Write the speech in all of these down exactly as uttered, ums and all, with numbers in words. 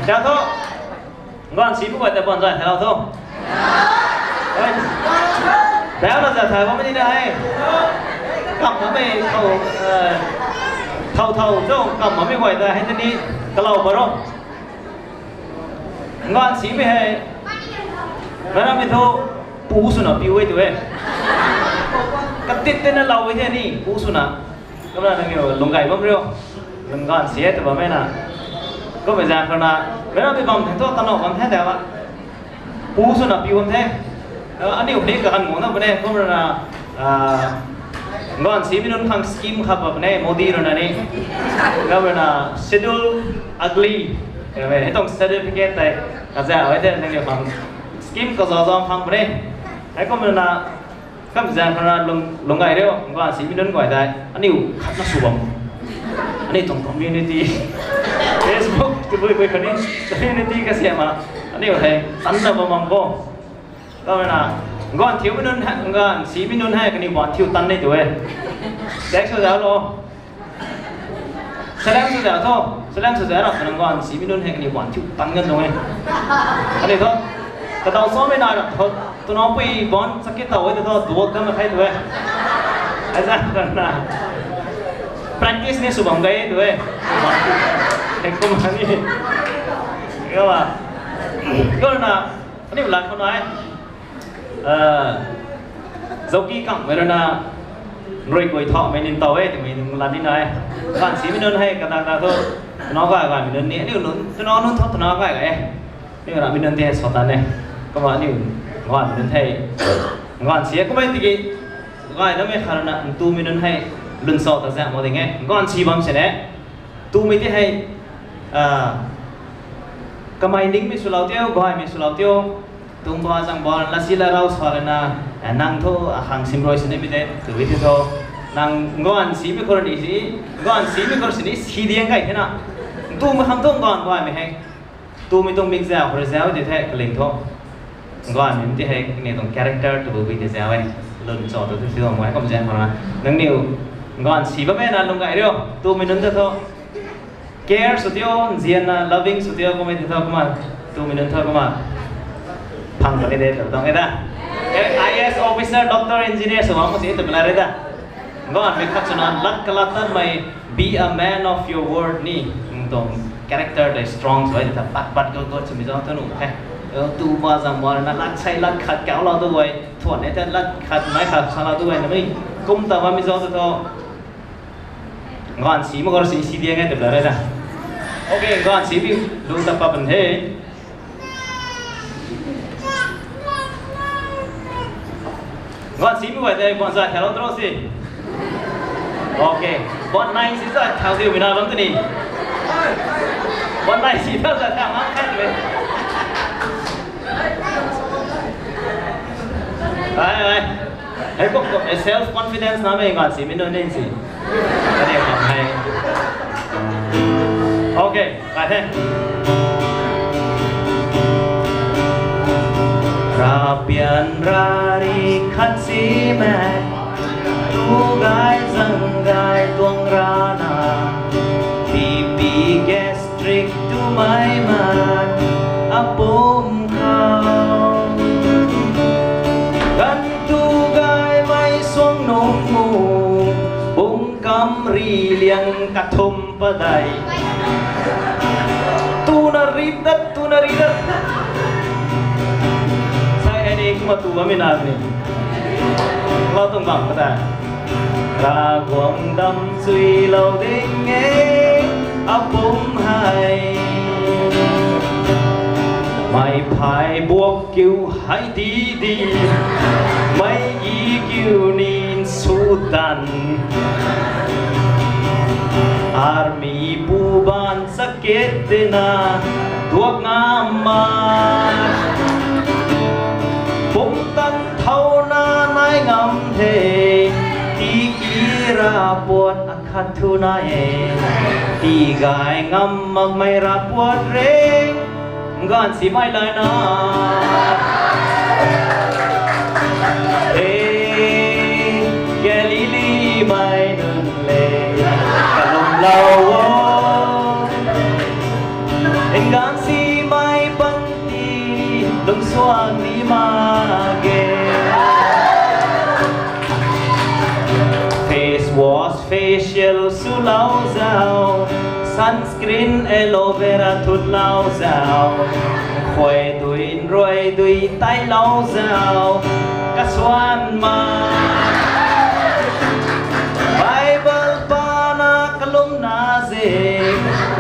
Tha thu. Nganv simei guay ta bam zay thau thu. Tau na zay thau bam ni na e. Kam na mei thau, thau thau cho kam na mei guay ta hei tini kalau baro. Nganv simei hei. Mei na mei thu pu swna piu e tu e. Katit te na lau e the ni pu swna. Kumna nangniw lung gay bam rio. Nganv si e ta bam e na. Kummei zaeng khou na, mei na mei bam the thu, tanow bam the ta ba. Pu swna piu bam the. Aniu ni kahan nguna bam e, kumna na, nganv simei nunc khang scheme khat bam e, Modi rui na ni. Kumna na, schedule ugly. Hei tuang certificate tei, kaza e the nangniw khang scheme kaza zam phang bam e. Hei kumna na, Kam zaeng khou na lung, lung gay rio, nganv simei nunc guay tei. Aniu khat na sw bam. Aniu tuang community. Facebook, tabui bui khatni community kasiam a. Aniu hei, tan na bam bam khou. Kumna, nganv thiumei nunc hei, nganv simei nunc hei, kaniw ban thiu tan ni tu e. Text sw zau lo. Salam sw zau tho, salam sw zau rap, nganv simei nunc hei kaniw ban thiu tan gan tuang e. Kaniw thu, kadaw samei na rap tho, tunaupui ban chakit taw e tho, duak dam khe tu e. Aza kan na. Practice ni sw bam gay tu e. Hei kum ni. Kumna, kumna, aniu lat khou na e. Zauki kangmei rui na, rui guay thauhmei nin taw e, twmei nung lat ni na e. Nganv simei nunc hei, kadak dak thu, tuna gay gaymei nunc ni, aniu nunc, tuna nunc thu, tuna gay gay e. Aniu ramei nunc tei hei sa tan e. Kumna aniu, nganvmei nunc hei, nganv si e, kummei tiki, gay namei khat rui na, ntumei nunc hei, lun sa ta zaeng mak ding e. Nganv si bam sini e. Tumei tei hei, kamei ningmei swlou tiu, gaymei swlou tiu, tumba zangba, lasi la rau sa lana, nang thu akhang sim rui sinimei tei, twmei tei thu, nang nganv simei khou ni si, nganv simei khou sini si diang gay the na. Tumei khang thu nganv gaymei hei. Tumei tuang mik zau khou rui zau tei the kaling thu. Nganvmei tei hei, kaniw tuang character tabui bui tei zau e. Lun cho tu tu si tuang e, kum zaeng khou na. Nangniw, nganv si bammei na lung gay rio, tumei nunc ta thu. Care sw tiu, nzianna, loving sw tiu, kummei tei thu kumna, tumei nunc thu kumna. Phang puni de, tu tuang e da. I A S officer, doctor, engineer sw bam mak si twmei la re da. Nganvmei khat swna lat kalat tatmei, be a man of your word ni. Nang tuang character tei strong sw e ta, pat pat got got swmei zauc thu nuh khe. Tumba zangba na lat sei lat khat kaulou tu guay, thuan e ta lat khat mei khat salou tu guay namei. Kum ta bammei zauc tu thu. Nganv si mak khou si si diang e twmei la re da. Okay, nganv simei lu ta pat pan the. Nganv simei guay tei, nganv zay thalou tro si. Okay. Nganv nai si zay thau diu bina bam tini. Nganv nai si thau zay thau mak khat mei. Ai, ai. Hei kum kum, self confidence namei nganv simei nunc ni si. Kaniw khang hei. Okay, kai the. Rapian rari khat simei, tu gay zang gay tuang rana, B P gastric twmei mak, apum khou. Kan tu gaymei suang nung mu, bung kam ri liang kathum padei. Tuna ri dat, tuna ri dat. Sai hei ni kumna tu bammei na ni. Lau tuang bang padei. Ravguangc dam chuilou ding e, apum hei. Mei phay buak kiu hei di di, mei gi kiu nin su tan. Army pu ban sakit tina, duak ngam ma. Pumtan thauna nai ngam the, tiki ravpuat akhat thu nai e, tigay ngam makmei ravpuat re, nganv simei lai na. He, Galilee mei nunc le, kalumlou o. Gansimei panty lungsuan ni mak ge. Face wash, facial swlou zau, sunscreen, aloe vera thutlou zau, khuay dui, nruai dui teilou zau, kasuan ma. Bible pana kalumna zi,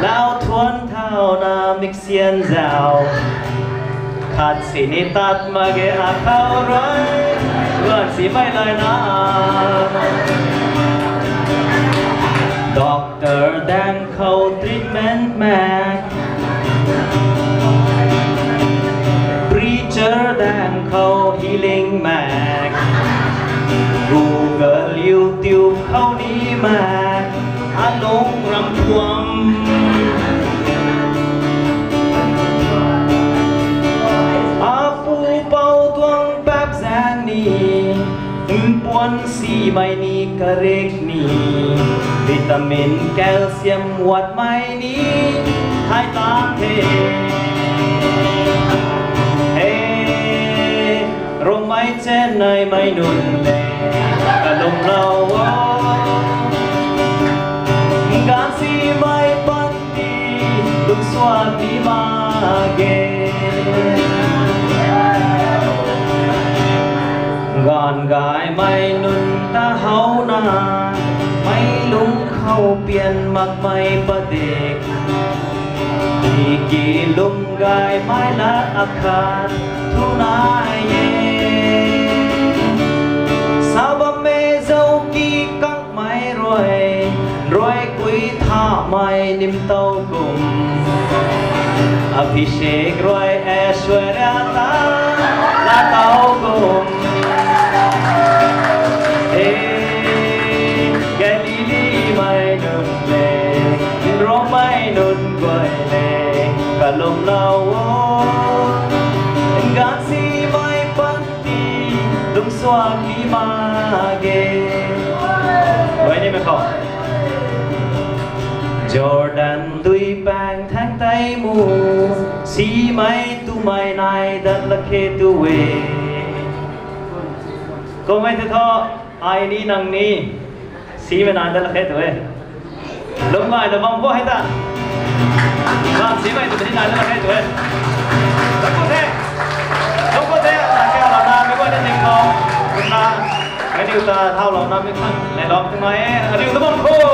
lau thuan thauna mik sian zau. Khat sini tat mak ge akhou rui, gansimei layna. Doctor daeng khou treatment mak, preacher daeng khou healing mak, Google, YouTube khou ni mak, alung ram tuang. Apu pou tuang pap zaeng ni, mpuan simei ni karik ni, vitamin, calcium watmei ni, thai tan the. He, Rongmei Chennai mei nunc le, kalumlou o. Gansimei panty lungsuan ni mak ge. Gaanv gaymei nunc ta howna, mei lung khou pian makmei padik, tiki lum gaymei lat akhat thu nai e. Sa bammei zauki kakmei rui, nruai kui thamei nimtow kum, Abhishek rui Aishwarya ta latow kum. E, Galili mei nunc le, Rongmei nunc guay le, kalumlou o. Gansimei panty lungsuan ni mak ge. Guay nimei khou, Jordan dui paeng thangc tei mu, simei twmei nai dat lak khe tu e. Kummei the thu, ai ni nang ni, simei nai dat lak khe tu e. Lungmei na bam khou hei ta, gansimei twmei ni nai dat lak khe tu e. Lungmei the, lungmei the, na kalouna mei guay na ning khou, kumna, aniu ta thaulouna mei khang leilou twmei e, aniu ta bam khou.